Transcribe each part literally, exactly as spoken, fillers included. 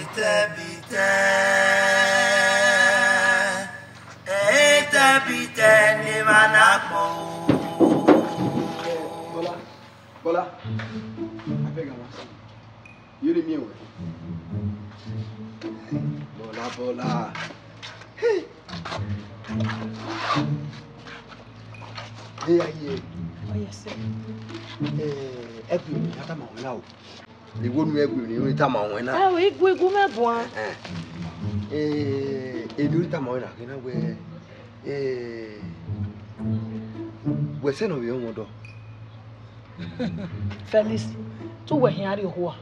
Bitẹ bitẹ, ẹ, bitẹ bitẹ ne emwa na kpọ o. Bola, Bola, abeg, I wan see you. You dey mean well? Bola, Bola. Hey. Hey, aye. Oh, yes, sir. Eh, ẹgbẹ mi, a tama wẹ na o. Igho nu ẹgbẹ mi, I tama wẹ na. Ẹ o, igu, igu mẹ buan. Eh, eh, eni I tama wẹ na, kẹ na wẹ, eh, wẹ sẹ ne ọ vbe ọmọ dọ. Felix, te uwẹ khian rrie okhuo a?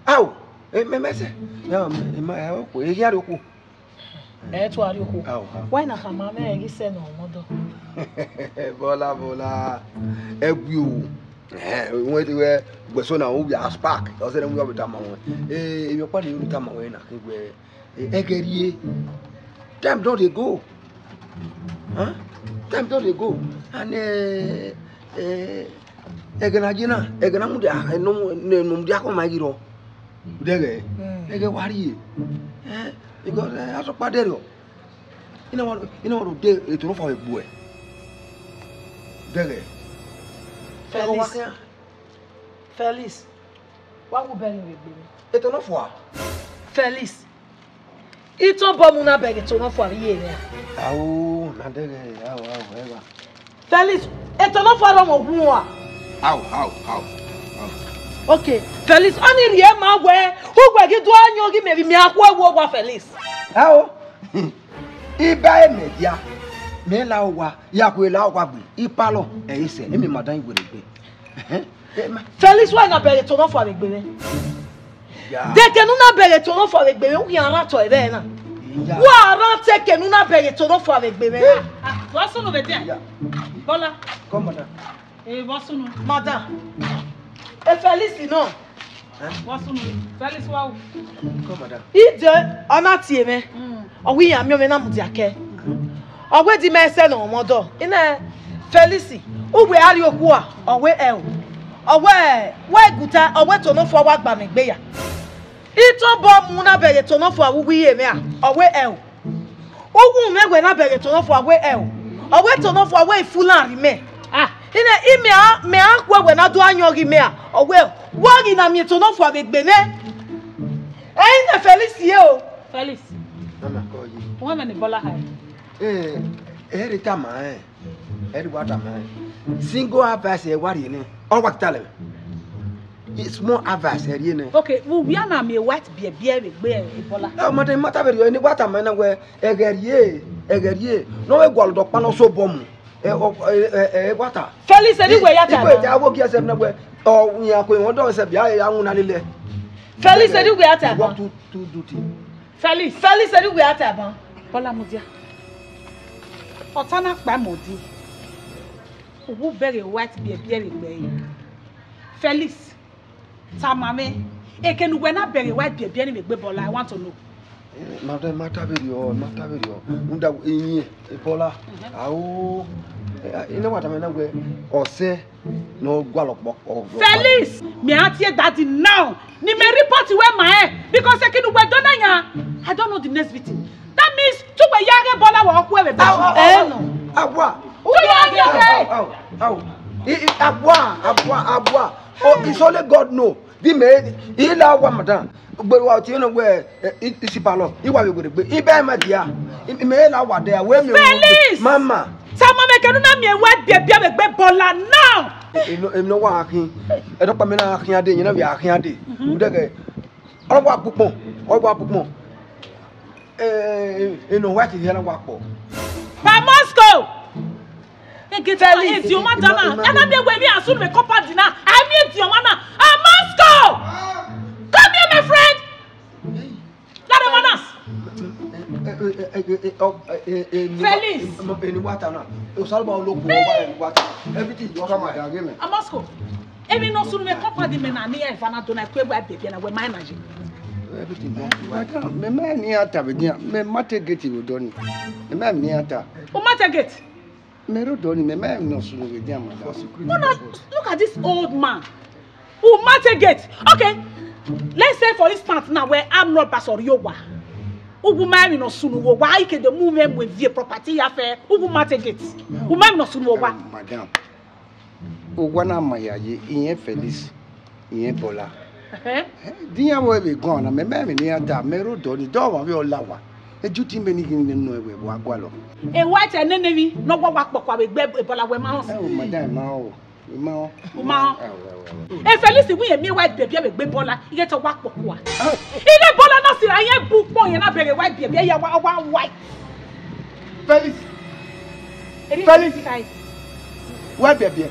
Ao, eh, mẹ, mẹ sẹ. Ya, mẹ, mẹ, eh, okhuo, eh, khian rrie okhuo. Ẹ i tua rrie okhuo. Ao, ao. Wẹ na khama mwẹ ẹre ghi sẹ ne ọ mwẹ ọdọ. Bola, Bola. Ẹgui o. Eh, wẹ, wẹ, wẹ so na, u ya spark. Ọ sẹ ne u ya vbe tama wẹ. Eh, emwi ọkpa ne u tama wẹ na, ke wẹ, eh, ẹghẹ rrie. Time don dey go. Huh? Time don dey go. And, eh, eh, ẹghẹ na ye na, ẹghẹ na mudia, eh, nọ mu, ne, ne mudia kọ ma ghi rrọọ. Udẹghẹ, mm, ẹghẹ wa rrie. Eh, because, eh, asọkpa dẹrriọ. I na wa, I na wa do de eto nọfua vbe gbe uẹ. Udẹghẹ. Felix. Felix. Wa wu bẹghe vbe gbe mwẹ. Eto nọfua. Felix. I tọn obọ mu na bẹghe eto nọfua vbe iye mwẹ a? Ao, na dẹghẹ, ao, ao, ẹgha. Felix, eto nọfua rọ mwẹ ogun a? Ao, ao, ao, ao. Okay, Felix, ọni rhie ma wẹ, uwẹ ghi do ayọn ghi mẹ vbe mẹ a khu ẹwu owa Felix. Ao. Iba e mẹ dia, mẹ la owa, ya khu la owa gbe. Ipalọ, ẹ i sẹ, emi ma dan iwere gbe. Ẹhẹn. Felix, wẹ na bẹghe eto nọfua vbe gbe mwẹ. Ya. De ke ne u na bẹghe eto nọfua vbe gbe mwẹ, u khian rhan otọ ẹre na. Ya. Wa rhan te ke ne u na bẹghe eto nọfua vbe gbe mwẹ. Ah, ah, vbọ sunu vbe dia? Ya. Bola. Come, madam. Eh, vbọ sunu. Madam. E Felix nọ. Eh? Vbọ sunu. Felix wa o. Come, madam. Ide, ọ na tie mwẹ. Mm. Ọ wẹ iran miẹn ọmọ na mudia kẹ. Ọ wẹ di mẹ sẹ ne ọ mwẹ ọdọ. Inẹ Felix, uwẹ a rrie okhuo a, ọ wẹ ẹ o. Ọ wẹ, wẹ guta, ọ wẹ eto nọfua wa gba mwẹ egbe ya. I tọn obọ mu na bẹghe eto nọfua vbe uwu iye mwẹ a, ọ wẹ ẹ o. Uwu mwẹ wẹ na bẹghe eto nọfua wẹ ẹ o. Ọ wẹ eto nọfua wẹ i fulan rre imẹ. Ah. Inẹ imẹ a, mẹ a khuẹ wẹ na do ayọn ghi mẹ a, ọ wẹ wẹ ghi na miẹn eto nọfua vbe gbe mwẹ. Ẹ i nẹ Felix ye o. Felix. Mama, call you. Wẹ mẹ ne Bola ha? Eh, ẹ rhe tama rẹn. Ẹ rhe wa tama rẹn. Single advice ẹ wa rhie nẹ. Ọ wa ta lẹ. Small advice ẹ rhie nẹ. Okay, vbe uwia na miẹn white biẹbiẹ vbe egbe Bola? Ẹ, madam, ma ta vberriọ, eni wa tama na wẹ, ẹghẹ rhie, ẹghẹ rhie. Ne ọ vbe gualọ dọkpa ne ọ so obọ mu. Ẹ, ọ, ẹ, ẹ, ẹ, wa ta. Felix, eni wẹ ya ta igbe na? Igbe ta wo gi ẹsẹ na wẹ, ọ, iran ko iran dọ ẹsẹ bia ya wu na lele. Felix, eni wẹ ya ta na? What to, to do thing? Felix. Felix, eni wẹ ya ta ban? Bola mudia. Ọ ta na kpa modi. Uwu bẹghe white biẹbiẹ vbe egbe ẹre. Felix, tama mwẹ. Eke ne uwẹ na bẹghe white biẹbiẹ ni vbe egbe Bola, I want to know. Eh, madam, ma ta vberriọ, ma ta vberriọ. Rhunmwuda iyin Bola. Mhm. Ao. Eh, ina wa tama na wẹ, ọsẹ ne ọ gualọ kpọ, ọ gualọ kpọ. Felix, mẹ a tie daddy now. Ne imẹ report wẹ ma rẹn, because eke ne uwẹ do na yan, I don't know the next victim. That means, te uwẹ ya ghe Bola, wa ọ khuẹ vbe bed. Au, au, au, au. Ẹ nọ. Abua. Te uwẹ ya ghe. Au, au, au. I, I, abua, abua, abua. Oh, it's only God know. Di mẹ, I la wa, madam. Gbe wa tie ne wẹ, eh, i, i si palọ, I wa vbe were gbe. I bẹ ma dia. I, I mẹ la wa de, wẹ mi. Felix! Mama. Tama mwẹ eke ne u na miẹn white biẹbiẹ vbe egbe Bola now. Emwi ne ọ wa khin, ẹdọkpa mẹ na khian dee, iyẹn na vbe a khian dee. Mhm. Udẹghẹ, ọ wa kpokpọn, ọ wa kpokpọn. Eh, eno white hia na wa kpọ. Pa Moscow! Felix. Ediọma da na, ẹ na miẹn wẹ emwi asunu vbe compound na, a miẹn ediọma na. Ah, Moscow! Come here, my friend! Lare emwa na. Felix. Eni wa ta na. Osalobua olokun, ọwa eni wa ta. Everything you come out again. Amasco. Emwi ne ọ sunu vbe compound mẹ na, ne iran eva na do na, ku egbe biẹbiẹ na, wẹ ma na ye. Everything don. Madam, mẹ ma ne iran ta vbe dia, mẹ ma te gate vbe odọ ni. Mẹ ma ne iran ta. U ma te gate? Mẹ rre odọ ni, mẹ ma ne ọ sunu vbe dia, madam. Una, look at this old man. U ma te gate. Okay. Let's say for instance now, wẹ armed robbers ọ rrie owa. Uwu ma emwi ne ọ sunu vbe owa, I ke do mu mwẹ mu evie property ya fẹ, uwu ma take it. U ma emwi ne ọ sunu vbe owa. Madam, owa na ma ya ye, irẹn Felix, irẹn Bọla. Ẹhẹn. Eh, de iran vbe vbe guan na, mẹ ma emwi ne iran ta, mẹ rre odọ ni, de ọmwa vbe ọ la owa. E duty mẹ ni ghi nene nọ ẹvbo, ẹvbo a gualọ. E wa te nene emwi ne ọ wa wa kpọkua vbe egbe Bọla, wẹ ma họn. Ẹ o, madam, ma o. Ma o. Ma o. Ẹ o, ẹ o, ẹ o. E Felix, wẹ irẹn miẹn wa biẹbiẹ vbe egbe Bọla, ighẹ te ọ wa kpọkua. Ah. Ighẹ Bọla na sirra, irẹn bu ukpọn, irẹn na bẹghe wa biẹbiẹ, ya wa, wa, wa. Felix. Eri Felix. Felix kai. Wa biẹbiẹ.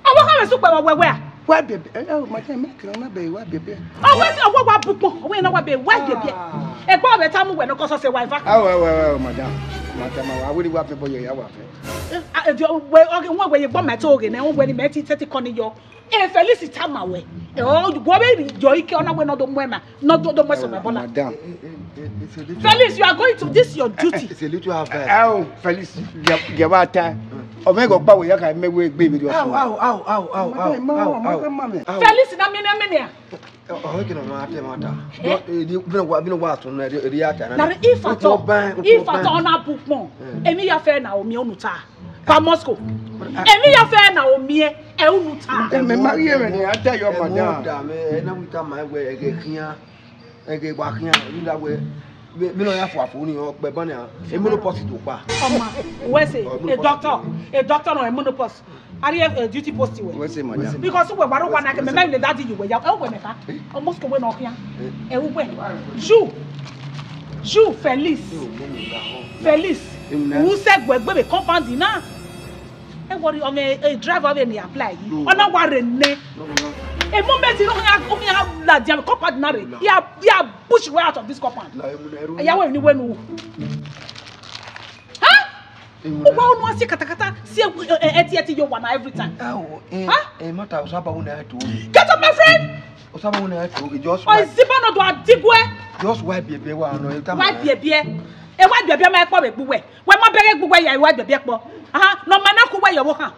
Ọwọ kha vbe sukpẹ vbe wẹwẹ a? Wa biẹbiẹ. Ẹ, ẹ, madam, mẹ kẹrẹ na bẹghe wa biẹbiẹ. Ọwọ ti ọwọ wa bu ukpọn, ọwọ irẹn na wa bẹghe wa biẹbiẹ. Ah. Ẹgbẹ ọvbe ta mu wẹ ne ọ kọ sọsẹ wa eva. Ẹ o, ẹ o, ẹ o, madam. Madam, wa wẹ wa fẹ bọ yọ ya wa fẹ. Eh, ah, eh, wẹ, ọ ghe, wẹ, wẹ ye gbọ mẹ te oghe nẹ, wẹ ni mẹ ti tẹti kọ ni yọ. Eh, Felix tama wẹ. Eh, ọ, wọ vbe yọ ike, ọ na wẹ ne ọ do mu ẹma, ne ọ do, do mu ẹsẹ Bọla. Madam. Eh, eh, eh, eh, it's a little Felix, you are going to, this your duty. It's a little advice. Ẹ o, Felix, gẹ, gẹ wa ta. Ọ vẹ gọ kpa wẹ ya ka mẹ wẹ egbe mi do. Au, au, au, au, au, madam, au, ma, au, ma, au. Ma, ma, ma. Au. Felix, na mene, mene a? Ọ, ọ, ke na ma te ma ta. Eh? Dọ, eh, di, bi na wa, bi na wa tun na, eri, eri ya ta na. Na, if at all, if at all, na bu ukpọn. Eh. Emwi ya fẹ na omiẹn unu ta. Pa Moscow. Emwi ya fẹ na omiẹn, ẹ unu ta. Ẹ mẹ ma ghi ẹmwẹ ne a ta yọ, madam. Ẹ mu da mẹ, ẹ na wi ta ma wẹ ẹghẹ khian, ẹghẹ wa khian, yu da wẹ, vbe, vbe nọ ya fua fo ni, ọ kpẹ ban nia, e menopause do kpa. Ọma, wẹ sẹ, a doctor, a doctor nọ e menopause. Are you a duty post wẹ? Wẹ sẹ, madam. Because wẹ wa ro wa na ke mẹ, mẹ le daddy you wẹ ya, ẹ wẹ mẹ ka. Almost ke wẹ nọ khian. Ẹ wẹ. You, you, Felix. Felix. Who said we gbe compound na? Ẹ worry, ọmọ, eh, driver vbe ni apply yi. No. Ọ na wa rre nẹ. No, no, no. A moment, you know, ya, ya la dia compound na rre. No. Ya, ya push way out of this compound. La, emu na ru. Ya we ni we nu. Huh? Emu na. Uwa unu asi katakata, si e, eh, eh, eti, eti yo wa na every time. Ah, oh, eh, huh? Eh, mata, osaba una to. Get up, my friend. Osaba una to, just. Oh, wa ziba no do adigwe. Just wa biẹbiẹ wa no, e ta ma. Wa biẹbiẹ. E wa biẹbiẹ ma kpọ vbe gbuwe. Wẹ ma bẹghe gbe uwẹ ya, I wa biẹbiẹ kpọ. Aha, ne ọ ma na ku uwẹ ye ọvbokhan.